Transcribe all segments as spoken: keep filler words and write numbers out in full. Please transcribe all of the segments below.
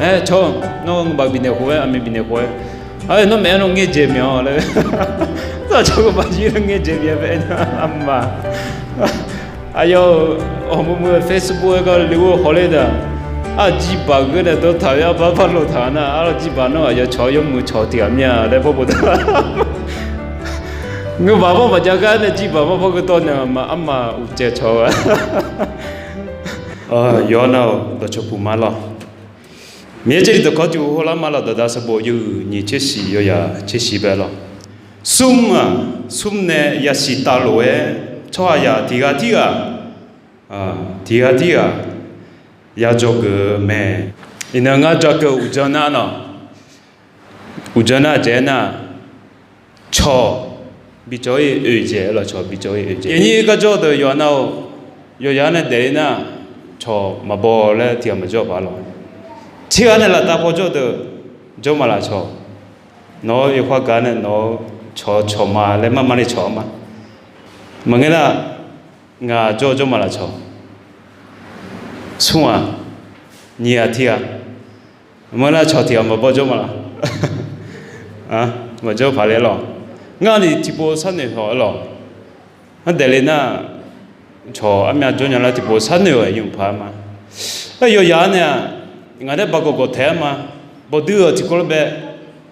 Aer, cawq, nawr ngeurbaf bifnaeq khof-aer, aqmir bifnaeq khof-aer, aer, nawr maeq-aer nawr ngaer dzaeq myaeq-awq laer. Tsawrhaq cawq ngeurbaf jir-aer ngaer dzaeq myaeq bae aernar, armaf, aqyawf-euq awq meuq meuq-eu Facebook-aer gar le-awr hawler da. Arjir baq geur nae dawrtaq-eu arbar bar lotaq nar, arjir baq nawr aqyawf cawq yawmuiq cawq tiq ghaq mir-a laer bawrbof da. Ngeurbaf bar maqjav gar nae jir baq bar bar geur dawr naeq-a ma, armaf uqcaev cawq-eu-a. Yawqha nav-euq dawqcawq puq ma lawq. Miqyaer Jarlif dawqkawq tiq ghaq hawlar ma lawq. Dawqdaq sanqbof yawhuiq nyiq tser shiq yawzaq tser shiq bae lawq. Smr-aq, smr nae yasiq tavlof-aer tsawrhaqzaq tiq ghaq tirghaq, tiq ghaq tirghaq yadzawgeuf-eu mae. Iqnan ngar dzawgeuf uqdzan nar lawq. Uqdzan nar dzaeq-aer nar, cawq bicawv-ir oeqdzaeq-aer lawq. Cawq bicawv-ir oeqdzaeq. Yaqnyir garjawr deuq yawqha nav-awq. Yawzaq nae daefle nar, cawq maqbaw laer tiq ghaq maqjawr paq lawq. Tirghaq nae laftav paw jawr deuq jawr ma laf cawq. Nawq-awr yawkhav gaq nae nawq-eu cawq cawq ma laer mar mar le cawq-a ma. Maqngeur nar, ngaq jawr jawr ma laf cawq. Smr-aq, nyiq ghaq tirghaq, maqngeur nar cawq tiq ghaq maqbaw jawr ma laf. Maqjawr paq le lawq. Ngar ni tiqpov sharnoeq haw-aer lawq. Ardaef le nar, cawq armyav jawr nya lar tiqpov sharnoeq-awq yawqpaq ma. Aer, yawzaq-anr nae-aq, ngaq nae baqgawq gawq taeq-aer ma. Bawqdui-awq tiqkawv lof bae,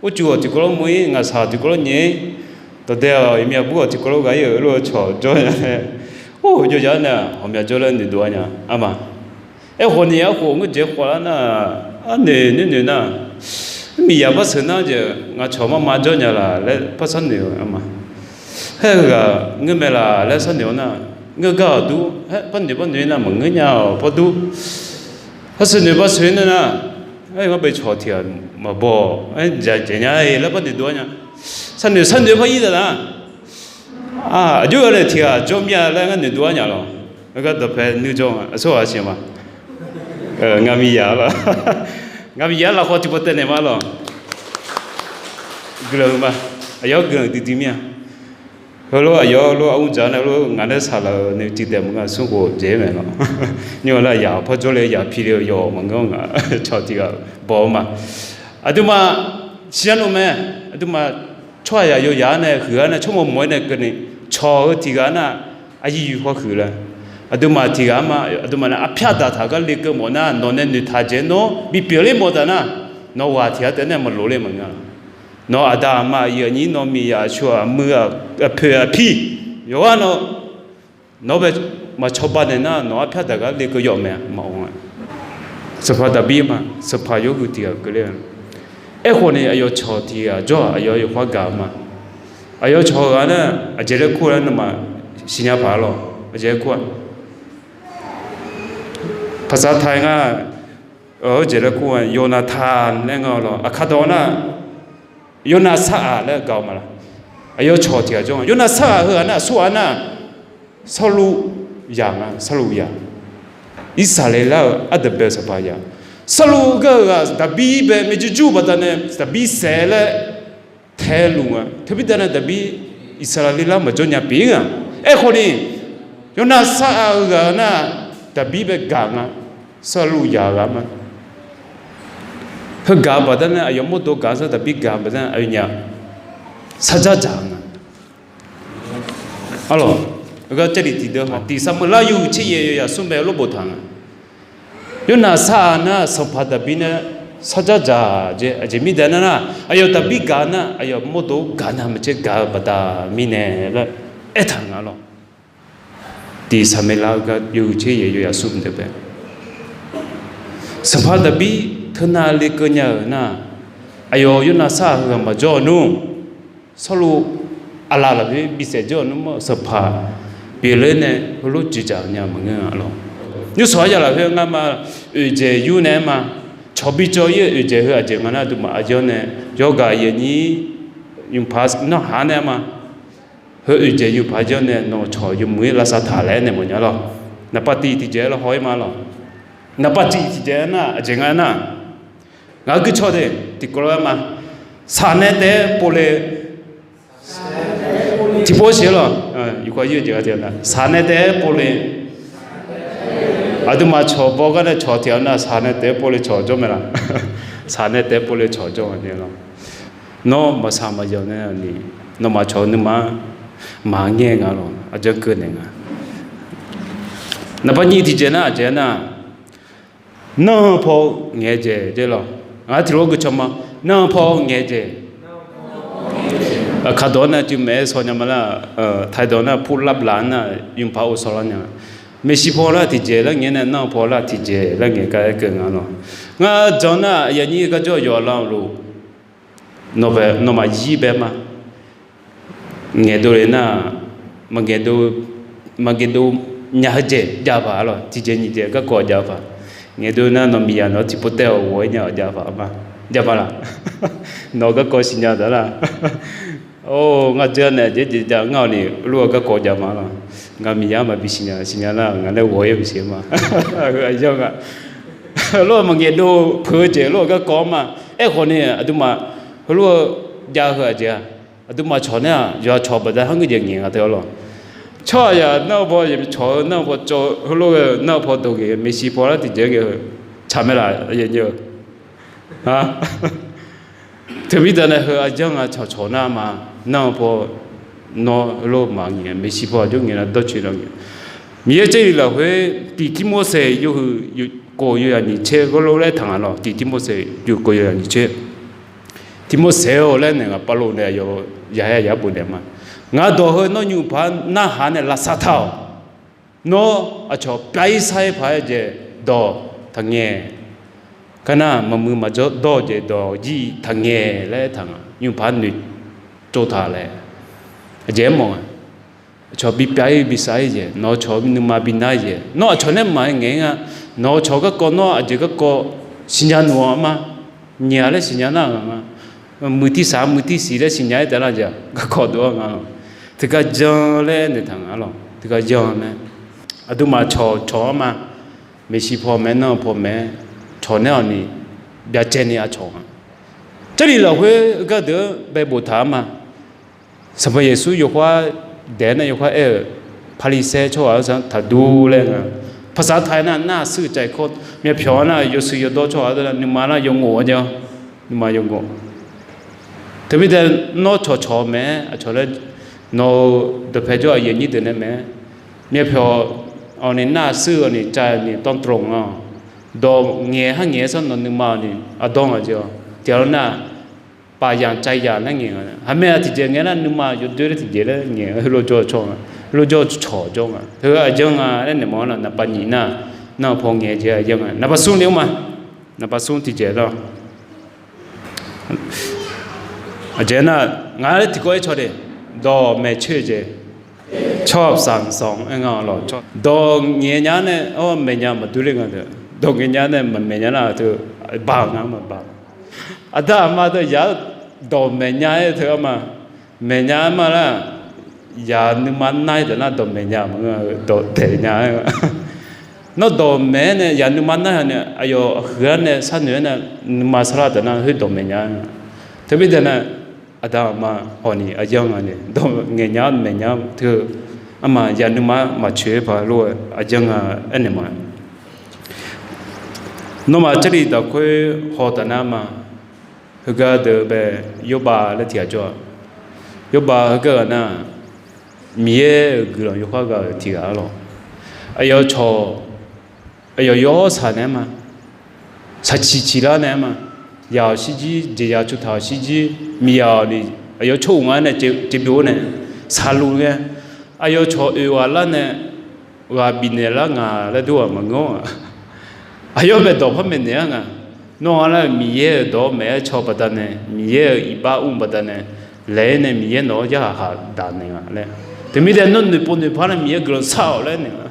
urcuf-awq tiqkawv lof mur-ir, ngaqshaq-awq tiqkawv lof nyaef-ir, dawqdae-awq iqmir aqbur-awq tiqkawv lof ghaq-ir-euq lof-eu cawq jawr nya-aer, or, yawzaq-anr nae-aq ghawqmya jawr laer noeqdov-a nya-a ma. Aerkhawf ni, aerkhof ngeur dzaeq khawf lar nar, arnoeq noeq noeq nar, miqyaq par sheuq nar jeq ngaq cawq mar mar jawr nya laf laer par sharnoeq-eu ma. Haer-eu ghaq ngeur mae laf laer sharnoeq-awr nar, ngeur gar-awq dur, haer par noeq par noeq nar maqngeur nya-awq par dur. Par sheuq noeq par sheuq-ir nar nar, aer, ngar bae cawq tiq ghaq maqbaw-awq, aer, dzaeq nya-a laer par noeqdov-ar nya. Sharnoeq sharnoeq par ir taq nar, aqjox-aer nae tiq ghaq jawr mir-a laer ngar noeqdov-ar nya lawq. Aer, gar dawqpae nuijawr-a aqsurghaq siq ma. Ngaq miqyaq lawq. Ngaq miqyaq lafkhawf tiqpov taev naeq ma lawq. Guiqlanq-eu ma. Aqyawf guiqlanq duidui mir-a. Heulof aqyawf lof armr dzaq nae lof ngaq nae saqlaq-euq nuitiv daef maqngeur-a, smrkhof dzaeq-ir mae lawq. Nymr-eu nar yaq par jawrle yaq pile-eu yawf maqngeur-a ngaq. Cawq tiq ghaq baw-eu ma. Aqduimaf siqnya luf mae. Aqduimaf tsawrhaqzaq yawzaq-ar nae huiq-ar nae tsawrmawq mawq-aer nae keuvni cawq-eu tiq ghaq nar, aqyuif yuf khawf huiq laer, aqduimaf tiq ghaq-ar ma. Aqduimaf nae arpyar daqtaq gar lekeuv mawf nar, nawq nae noeqtaq dzaeq nawr bipyeuf ler mawf taf nar, nawq ghaq tiq ghaq taef nae maqloq ler maqngeur-a. Nawq aqda aqma aqyuif aqnyir nawq miqyaq aqcawq aqmuiq aqpoeq aqpir yawqghaq nawq, nawq bae maqcawba naeq nar nawq arpyar daq gar lekeuv yawf mae-a maqanr-a. Sanqpaq Daqbir ma, sanqpaq yawhuiq tiq ghaq keuvler-a. Aerkhawf ni aqyawf cawq tiq ghaq jawr-aq aqyawf yawkhav gaq-eu ma. Aqyawf cawq ghaq nar aqjeq laer kur laer nawmaf siqnya paq-a lawq. Aqjeq laer kur-a. Paqsar taq-aer ngar, aqjeq laer kur-a, yawqnaq taq laer nga-a lawq. Aqkar dawq nar, yawqnaq sar-aq laer gaq-eu ma laq. Aqyawf cawq tiq ghaq jawr-a, yawqnaq sar-aq heughaq nar aqsurghaq nar, sarluv yaq nga, sarluv yaq. Irsaqleqlav-euq ardanqbae-eu sanqpaq yaq. Sarluv gar-eu ghaq Daqbir bae maerjuir jur baqdanae Daqbir saef laer taeluf nga. Teumirda nae Daqbir Irsaqleqlav maqjawr nya pyeuf nga. Aerkhawf ni, yawqnaq sar-aq-eu ghaq nar, Daqbir bae gaq nga, sarluv yaq ghaq ma. Heugaq-eu baqdanae aqyawf mawrdo gaq-anr sar Daqbir gaq-eu baqdanae aqyawfnyaf sarjar dzaq nga. Arlawq, heugar Jarlif tiqdeuv-a, tiq Saqmeuqlar yawhuiq tser yaef yawzaq smr bae lor boftaq nga. Yawqnaq sar-aq nar sanqpaq Daqbir nae sarjar dzaq jeq aqjeq mirnae nar nar, aqyawf Daqbir gaq nar aqyawf mawrdo gaq nar maqtser gaq-eu baqda mirnae laer aertaq nga lawq. Tiq Saqmeuqlar-eu gar yawhuiq tser yaef yawzaq smr deuq bae, sanqpaq Daqbir teunav lekeuv nya-euq nar, aqyawf yawqnaq sar-aq heughaq maqjawr-eu nmr, sarluv aqlaf lafkhoer bisaef jawr-eu nmr-aq sanqpaq pyeufler nae heulof-aer dzaq nya maqngeur-a lawq. Nymrshawq-aer ya lafkhoer ngar ma, oeqdzaeq yur nae-aer ma, cawq bi cawv-ir-eu oeqdzaeq heu aqjeq nga nar aqduimaf aqyawf nae yawqghaq yawnyir yufpaq narhaq nae-aer ma. Heu oeqdzaeq yufpaq jawr nae nawq cawq yawmuiq-ir lavsav taq laer aernaeq mawf nya lawq. Naqpav tiq tiqjeq-aer lawr haw-ir ma lawq. Naqpav tiq tiqjeq-aer nar aqjeq nga nar, ngaq-euq guiqcawq de tiqkawv lof-aer ma. Saq nae taef-aer pov le. Tiqpov siq-aer lawq. Saq nae taef-aer pov le. Aqduimaf cawq baw gar nae cawq tiq-awr nar, saq nae taef-aer pov le cawq jawr mae laq? Saq nae taef-aer pov le cawq jawr-a ni lawr. Nawr maqsaq maqyawq nae ni, nawmaf cawq-eu nuima maqngae nga lawq, aqjanr keuv naeq nga. Naqba nyiq tiqjeq nar aqjeq nar, nanr paw ngaeq-eu jeq jeq lawq. Ngar tiq lof gui caw ma, nanr paw ngaeq-eu jeq. Aqkaq dawq-anr nar cuiv maeq-aer shaw nya ma lar, taiq dawq nar pur lavlaf-anr nar yunpaq ov shaw lar nya. Maeqshi paw lar tiqjeq laer ngaeq nae, nanr paw lar tiqjeq laer ngaeq gar aer keuv nga lawq. Ngar jan nar aqyuif aqnyir garjawr yawqha lar-eu luf, nawmaf zir bae ma. Ngaeqdov le nar, maqngaeqdov, maqngaeqdov nya heu jeq jav paq-a lawq, tiqjeq nyiq jeq garkawv jav paq. Ngaeqdov nar nawq miqyaq nawq-anr tiqpov taev-awq ghof-aer nya-awq jav paq ma. Jav paq laq? Nawq garkawv siqnya taq lar? Or, ngar dzeur nae aqjeq jeq jav ngar-awq ni, heulof-aer garkawv jav ma lawq. Ngaq miqyaq maqbi siqnya, siqnya nar ngaq nae ghof-aer bisiq ma. Heu aqyar nga. Heulof-aer maqngaeqdov peuq-eu jeq heulof-aer garkawv ma. Aerkhawf ni aqduimaf heulof-aer jav heu aqjeq-aq, aqduimaf cawq nae-aq yawqha cawq baqda hanr gui jeq ngaeq nga teu-a lawq. Tsawrhaqzaq nar-eu paw, cawq-eu nar-eu paw, cawv heulof-aer nar-eu paw dawq ngaeq, maeqshi paw lar tiqjeq ngaeq-eu tsaq mae laf? Teumirnae nae heu aqyar nga cawq cawq nar ma, nar-eu paw nawr heulof maqngaeq, maeqshi paw aqjox ngaeq nar dawrcoeni ngaeq. Miqyaer Jarlif lafkhoer tiq Tirmorseq yawhuiq kof yawzaq nyiq tser heulof laer taq nga lawq. Tiq Tirmorseq yawhuiq kof yawzaq nyiq tser. Tiq Morseq-or laer naeq nga, Pavlov nae yawqha yar bof naeq ma. Ngaq dawq heu nawr nymq paq narhaq nae lavsav taq-awq. Nawr aqcawq pyav-ir sar-ir paq-aer jeq dawq taqngaeq. Kar nar maqmuiq maqjawr dawr-eu jeq dawq jir taqngaeq laer aertaq nga. Nymq paq noeqtsov taq laer. Aqjeq aermawf nga. Aqcawq bipyav-ir bisar-ir jeq, nawq-eu cawq nuima binar-ir jeq, nawr aqcawq nae maqaer ngaeq-ir nga. Nawq-eu cawq garkawv nawr aqjeq garkawv siqnya noeq-awq ma. Nyiq-a laer siqnya nar nga. Muiq tiq saq muiq tiq siq laer siqnya-ir taef nar jeq garkawv dov-awr nga. Tiqgar jan laer naeq taq nga lawq, tiqgar jan mae. Aqduimaf cawq cawq-anr ma. Maeqshi paw mae, nanr paw mae, cawq nae-awq ni byacaevni aqcawq nga. Jarlif lafkhoer gardeuq-anr bae boftaq-anr ma. Sanqpaq Yeqsur yawkhav daef-aer nar yawkhav aer-euq, Paqliqsaer tsawrhaq-anr taqdur laer nga. Paqsaq taq-aer nar narhaq shuir-eu cav-ir kawr, myavpyawq-anr nar yawshuif yawdawr tsawrhaq-anr nar nuima nar yawnghof-awr jar, nuima yawnghof. Teumirnae nawr cawqcawq mae-aer aqcawq laer, nawq-eu dawqpae jawr aqyuif aqnyir deuq nae mae-aer, myavpyawq-awq ni narhaq shuir-awq ni cav ni tawrtmq-awq. Dawq ngaeq har ngaeq-aer sar nawq nuima-awq ni aqdawr ngaq jeq-awq tiqghaq nar, paqyamq cavyamq laer ngaeq nga. Haqmae-aq tiqjeq ngae nar nuima yawdoer laer tiqjeq laer ngaeq-a, heulof jawr-eu cawq nga, heulof jawr-eu cawq jawr nga. Heu aqjanr nga laer naeq mawf-anr nar naqpav nyiq nar, nar paw ngaeq jeq aqjanr nga. Naqpav smr ni-anr ma, naqpav smr tiqjeq lar. Aqjeq nar, ngaq laer tiqkawv-aer caw de, dawq maeqcoer-eu jeq, tsawrhaq sanq sanq-aer nga lawq. Dawq ngaeq nya nae-awr maeqnya maqdur ler nga deuq, dawq ngaeq nya nae maqmaeq nya nar teu, baq nga maqbaq. Aqda aqma teu yaq-anr dawq maeqnya-aer teu-a ma, maeqnya-aer ma lar, yaq nuima nar-ir deuq nar dawq maeqnya maqngeur-eu dawq daeqnya-aer. Nawr dawq maeq-aer nae yaq nuima nar-a nae aqyawf huiq-ar nae sharnoeq-aer nae nuima sarlar deuq nar khoer dawq maeqnya-aer. Teumirnae nae aqda aqma hawq ni aqyanr nga ni dawq ngaeqnya-awr maeqnya-eu teu, arma yaq nuima maqcoeq-aer paq lof-aer aqyanr nga aernaeq ma. Nawmaf Jarlif dawq khoer haw taf nar ma. Heugar deuq bae, Yawrbav laer tiq ghaq jawr-a. Yawrbav heugar ghaq nar, Miqyaer-euq guiqlanq yawkhav ghaq-euq tiq ghaq-a lawq. Aqyawf cawq, aqyawf yawr saq naeq-aer ma, saqciq ciqlar naeq-aer ma, yaq-awq shirjir jeqya cutaq-awq shirjir, miqyaq-awq ni, aqyawf tsawr-euq nga-aer nae ceqbyov-aer nae saqluf ngae, aqyawf cawq oeq ghaq lar nae ghaq bifnaeq lar nga laer dur-aq maqngeur-a. Aqyawf bae dawq par maeqnaeq-ar nga. Nawr nga nar Miqyaer-euq dawq maeq-aer caw baqdanae, Miqyaer-euq iqbax mr baqdanae, laeq-aer nae Miqyaer nawq-anr yarkhaq khaq daq naeq nga laer. Teumirnae nawr noeqpov noeqpar nae Miqyaer guiqlanq shar-awq laer naeq nga.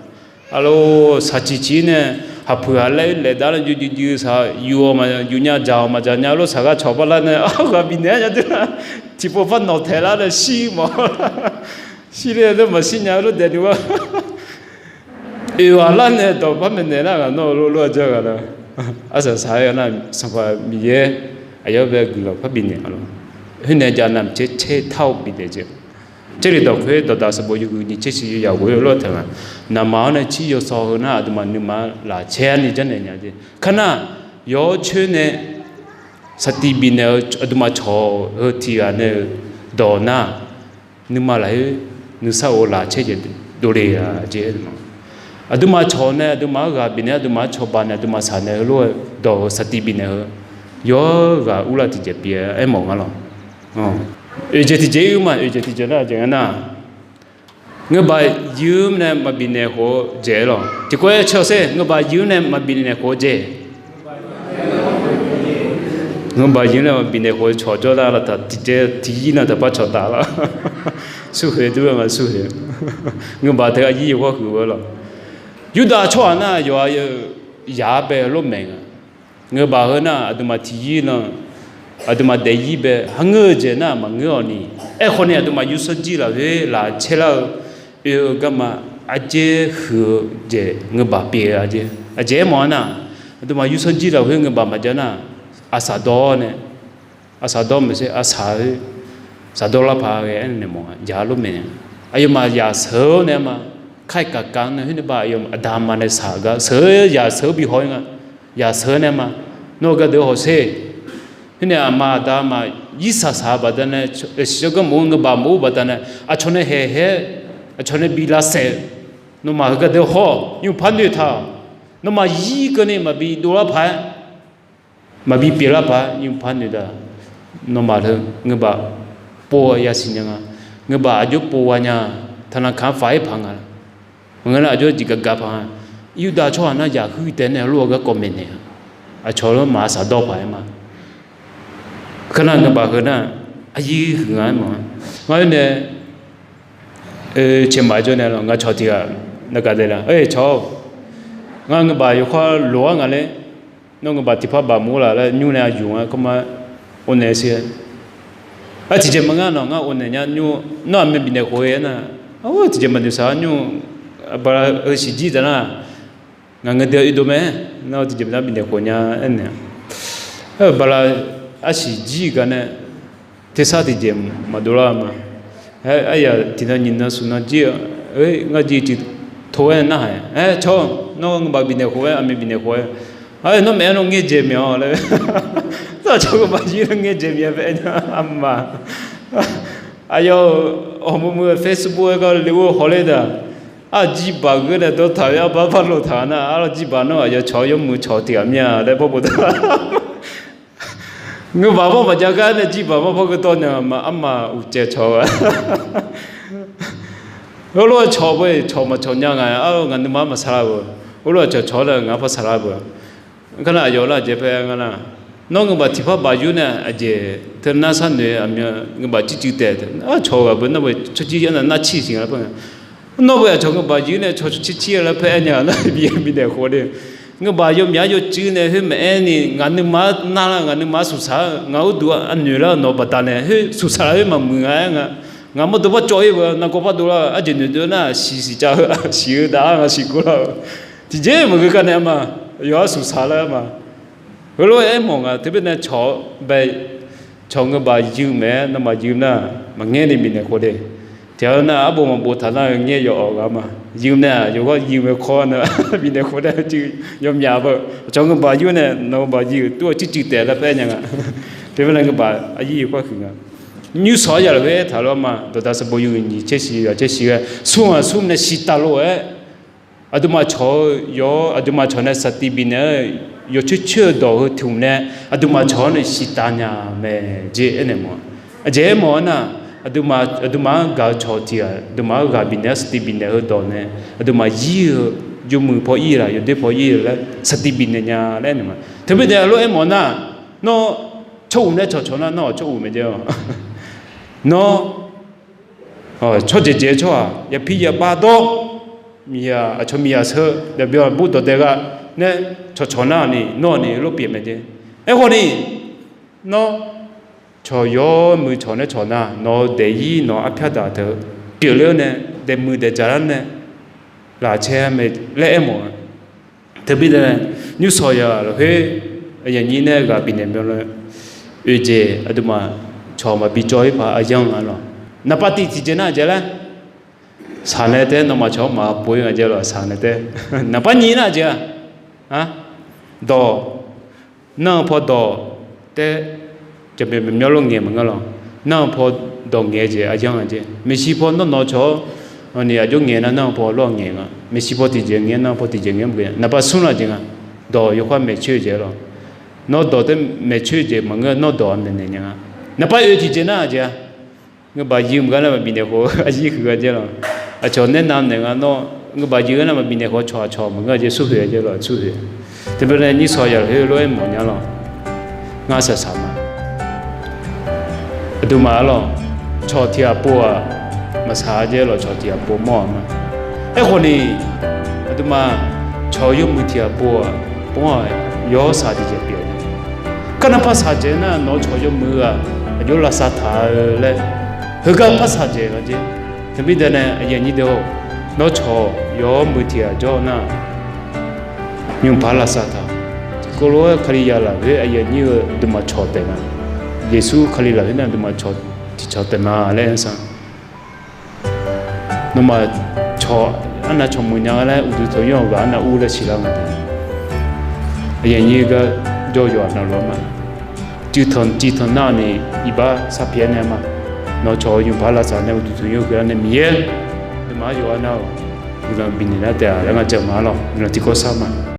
Aqlawq, saqciq ciq-ir nae, haqpuiq haq laer laeq dar nae juv juv juv saq yuf-awq ma yuf nya, dzaq-awq ma dzaq nya, lof saqgar cawq bar lar nae, ghaq bifnaeq-ar nya dui nar, tiqpov par nawq taeq lar nae shir mawf-awr, shir nae nar maqshir nya lof daef duq-a. Oeq ghaq lar nae dawq par maeqnaeq nar ghaq nawr lof lof-aer jar ghaq nar, arsaq saq-aer nar Sanqpaq Miqyaer aqyawf bae guiqlanq par bifnaeq-a lawq. Khoer nae jav navmaqtser tser tar-eu bifnaeq jeq. Jarlif dawq khoer dawqdaq sanqbof yawhuiq nyiq tser shiq yawyaq ghof-ir lawr taq nga. Naqma-awr nae tsir yawsaw heu nar aqduimaf nuima lafcaer-ar ni janrnaeq nya jeq. Kar nar, yawr coer nae saqtiq bifnaeq-eu aqduimaf cawq heu tiq ghaq nae-euq dawq nar, nuima lafkhoer nuisar of lafcaer jeq dovle-a jeq. Aqduimaf cawq nae aqduimaf-anr ghaq bifnaeq-aer aqduimaf-anr cawba nae aqduimaf saq naeq heulof-aer dawq-euq saqtiq bifnaeq heu yawr ghaq urlav tiqjeq pyeuf-aer mawf nga lawq. Oeq jeq tiqjeq-ir ma, oeq jeq tiqjeq nar jeq nga nar, ngeubaq yir-anr nae maqbifnaeq khof-eu jeq-aer lawq. Tiqkawv-aer caw sher, ngeubaq yir-anr nae maqbifnaeq khof-eu jeq. Ngeubaq yir-anr nae maqbifnaeq khof-eu cawq jawr nar lawq taq tiqjeq tiqyir nar taqpar cawq taf lawq. Surkhoeq dur-aer nga surkhoeq. Ngeubaq teu aryir yawkawr huiq-eu lawq. Yurdav tsawrhaq nar yawqha-eu yaq-ar bae lor maeq nga. Ngeubaq heu nar aqduimaf tiqyir nan, aqduimaf daefyir bae harngeur-eu jeq nar maqngeur-awq ni. Aerkhawf ni aqduimaf yursanr jir lafkhoer lafcaer lar-eu oe-eu garma ardzaer huiq-eu jeq ngeubaq pyeuf-eu aqjeq. Aqjeq aermawf-a nar, aqduimaf yursanr jir lafkhoer ngeubaq maqjav nar, aqsaq dawr nae, aqsaq dawr maqtser aqsaq-eu saqdawr lar paq ghae aernaeq mawf-a jaq-ar lor maeq. Aqyawfmaf yaq seuq-awr nae ma, kar-iq kaqkav-anr nae khoer nae ba aqyawf aqda aqma nae saq-eu gar seuq-eu yaq seuq-eu bi haw-ir nga. Yaq seuq-eu nae ma, nawr-eu gardeuq hawsher. Khoer nae aqma aqda aqma irsaq saq-eu baqdanae, siqshawr gar mq-ur ngeubaq mq-ur baqdanae aqcawq nae haeq haer, aqcawq nae bi lavsaef-eu, nawmaf heu gardeuq haw, nymq par noeqtaq-awq. Nawmaf yir keuvni maqbi dovlar paq-aer, maqbi pyeuflar paq-aer nymq par noeqtaq. Nawmaf heu ngeubaq pov-eu yasiq nya nga. Ngeubaq aqjox pov gha nya, taqnaq kaq-anr faq-ir paq nga. Maqngeur nar aqjox jeq gaqgaq paq nga. Yurdav tsawrhaq nar yaq huiq taef nae heulof-aer garkawv maeqnaeq-a. Aqcawq lanrma saqdawr paq-aer ma. Kar nar ngeubaq heu nar aryir huiq nga-aer mawf-a. Ngar-aer nae caeq maf jawr nae lawq, ngaq cawq tiq ghaq navgaq daef la, cawq-awr, ngar ngeubaq yawkawr loq-aer ngaq laer, nawr ngeubaq tiqpar baq mq-ur laf laer nymr nae aqyuq ngar kawrmar or naeq-aer sher-aer. Ar tiqjeq maqngar nawq ngar or naeq nya nymr, nawr aqmyan bifnaeq khof-aer nar, tiqjeq maqnoeq saq-ar nymr, bala heu siqjir taq nar, ngaq ngeur deuq oedov mae, nawr tiqjeq maqnar bifnaeq khof nya aernaeq-a. Bala arsiq jir gar nae tersar tiqjeq maqdov lar ma. Aryaq tiqnan nyiqnan smqnan jir-eu, ngar jir tiq to-aer narhaq-aer, cawq, nawr ngeubaq bifnaeq khof-aer aqmyan bifnaeq khof-aer, ar nawr maeq-aer nawr ngaer dzaeq mya-awq laer. Nar cawq ngeubaq jir-aer ngaer dzaeq mya-aer nya arma. Aqyawf-euq hawqmuiq muiq-eu Facebook-aer gar le-ur hawler daq. Arjir baq geur nae dawrtaq-eu arbar par lotaq nar, arlawr jir baq nawr aqyawf cawq yawmuiq cawq tiq ghaq mir-a laer par boftaq. Ngeubaq par maqjav gar nae jir baq par par geur dawr nya ma, arma uqcaev cawq-a. Heulof-aer cawq beu, cawq maqcawq nya nga, arlawr ngaq nuima maqsaqlar beu. Heulof-aer cawq cawq-awr nae ngaq par saqlar beu. Kar nar aqyawf nar aqjeq paer nga nar, nawr ngeubaq tiqpar baq yur nae aqjeq teu nar sharnoeq aqmyan ngeubaq circuiv taef, cawq ghaq beu nar beu cawq cir yar nar nar cir siq nga laer paer nga. Nawr beu aqcawq ngeubaq yur nae cawq cir cir laer paer-aer nya nar bi bifnaeq khof de. Ngeubaq yawmyaq yawcuiv nae khoer maqaer ni ngaq nuima nar lar ngaq nuima suqsaq-eu ngaq urduq aqnoeq lar nawq baqdanae khoer suqsaq lar khoer maqmuiq nga-aer nga. Ngaq mawrdov par cawv-ir beu nargawr par dovlar-eu arjeq noeqdov nar siq siqcav-eu siq-eu dav-ar nga siq gor lar-eu. Tiqjeq maqgeu gar nae ma, yawqha suqsaq lar ma. Heulof-aer aermawf nga teumirnae cawq bae, cawq ngeubaq yur mae-aer nawmaf yur nar maqngaer ni bifnaeq khof de. Tiq ghaq nar arbov maqbov taq nar-eu ngaer yawf-awq ghaq ma. Yur nae-aq yawqghaq yur mae kawr nar bifnaeq khof nae yawmyaq beu. Cawq ngeubaq yur nae nawq ngeubaq yur tur-eu circuiv taef laer paer nya nga. Teumirnae ngeubaq aqyir yawkawr huiq nga. Nymrshawq-aer yaq lafkhoer aertaq lof-aer ma, dawqdaq sanqbof yawhuiq nyiq caer shiq yawqha caer shiq ghae smr-aq smr nae shiq taf lof-aer, aqduimaf cawq-eu yawr aqduimaf cawq nae saqtiq bifnaeq-eu yawcoer coer-eu dawq heu tiq hmq nae aqduimaf cawq-anr nae shiq taf nya mae jeq aernaeq mawf-a. Aqjeq aermawf-aer nar, aqduimaf-anr gaq-eu cawq tiq ghaq aqduimaf-anr ghaq bifnaeq-awr saqtiq bifnaeq heu dawq nae aqduimaf yir-eu yawmuiq paw ir laq yawdoer paw ir laer saqtiq bifnaeq nya laer aernaeq ma. Teumirnae lof aermawf nar, nawr tsawruq nae cawqcawq nar nawr-aq tsawruq mae jae-awq. Nawr tsawrjeq jeq-eu tsawrhaq yapir yapav dawr, miqyaq aqcawq miqyaq sheu daefbyan bur dawq dae gha nae cawqcawq nar-aq ni nawr-aq ni lof pyeuf mae jeq. Aerkhawf ni nawr cawq yawmuiq cawq nae cawq nar nawq-eu daefzir nawq-eu arpyar daq teu pyeufler-awr nae daefmuiq daefdzaq lar nae laqcaer mae laer aermawf-a. Teumirnae nymrshawq yaq lafkhoer aqyuif aqnyir nae ghaq bifnaeq myanlar oeq jeq aqduimaf cawq maqbi cawv-ir paq aqyanr-a lawq. Naqpav tiq tiqjeq nar-aq jeq laer, saqnaeq taef-aer nawmaf cawq-anr maqpov-ir nga jeq lawq, saqnaeq taef-aer. Naqpav nyiq nar-aq jeq-a, dawq, nar-eu paw dawq taef-aer jaqmyawf myawf lof ngaeq maqngeur lawq. Nar-eu paw dawq ngaeq-eu jeq aryanr nga jeq. Maeqshi paw nawr nawq cawq-awr ni aqjox ngaeq nar, nar-eu paw lof-aer ngaeq nga. Maeqshi paw tiqjeq ngaeq, nar-eu paw tiqjeq ngaeq-a. Naqpav smr nar-aq jeq nga, dawq yawkhav maeqcoer-eu jeq lawq. Nawr dawq taef-aer maeqcoer-eu jeq maqngeur, nawr dawq-aq maeqnaeq nya nga. Naqpav oe tiqjeq nar-aq jeq-a, ngeurbaq yir maqgeur nar maqbif naeq khawf, aqyir huiq-a jeq lawq. Aqcawq naeq nav naeq nga nawr, ngeurbaq yir-eu nar maqbif naeq khawf cawq aqcawq maqngeur-a jeq, smrhuiq-a jeq lawq, smrhuiq. Teubaqda nyi sawq yaq lafkhoer lof-aer mawf nya lawq. Ngar saqsaq ma. Aqduimaf-a lawq, cawq tiq ghaq pov-aq, maqsaq-a jeq lawq, cawq tiq ghaq pov mawr-aq ma. Aerkhawf ni, aqduimaf cawq yawmuiq tiq ghaq pov-aq, pov-aq, yawsaq tiqjeq pyeuf-a. Kar nar par saqdzaeq nar, nawq-eu cawq yawmuiq-aq, aqjox lavsav taq-eu laer, heugar par saqdzaeq nga jeq. Teumirnae nae aqyuif aqnyir deuq-or, nawr cawq yawmuiq tiq ghaq jawr nar, nymqpaq lavsav taq. Tiqkawv lof-aer Kalizaq lafkhoer aqyuif aqnyir-eu aqduimaf cawq taef nga. Yeqsur Kali lafkhoer nar aqduimaf cawq tiqcawq taef ma laer sar. Nawmaf cawq arnav cawq muiq nya-a laer uqduq tanqnymr-eu ghaq arnav ur laer siqlar nga. Aqyuif aqnyir gar jawr yawqha navluf-a ma. Cuiv tanq cuiv tanq nar-awq ni iqbax sar pyaeq-aer nae ma. Nawq cawq-eu nymqpaq lavsav nae uqduq tanqnymr khoer-a nae Miqyaer, aqduimaf-anr yawqha nar-awq. Guiqlanq bifnaeq nar taef-a laer ngar jaq ma lawq. Guiqlanq tiqkawv sar ma.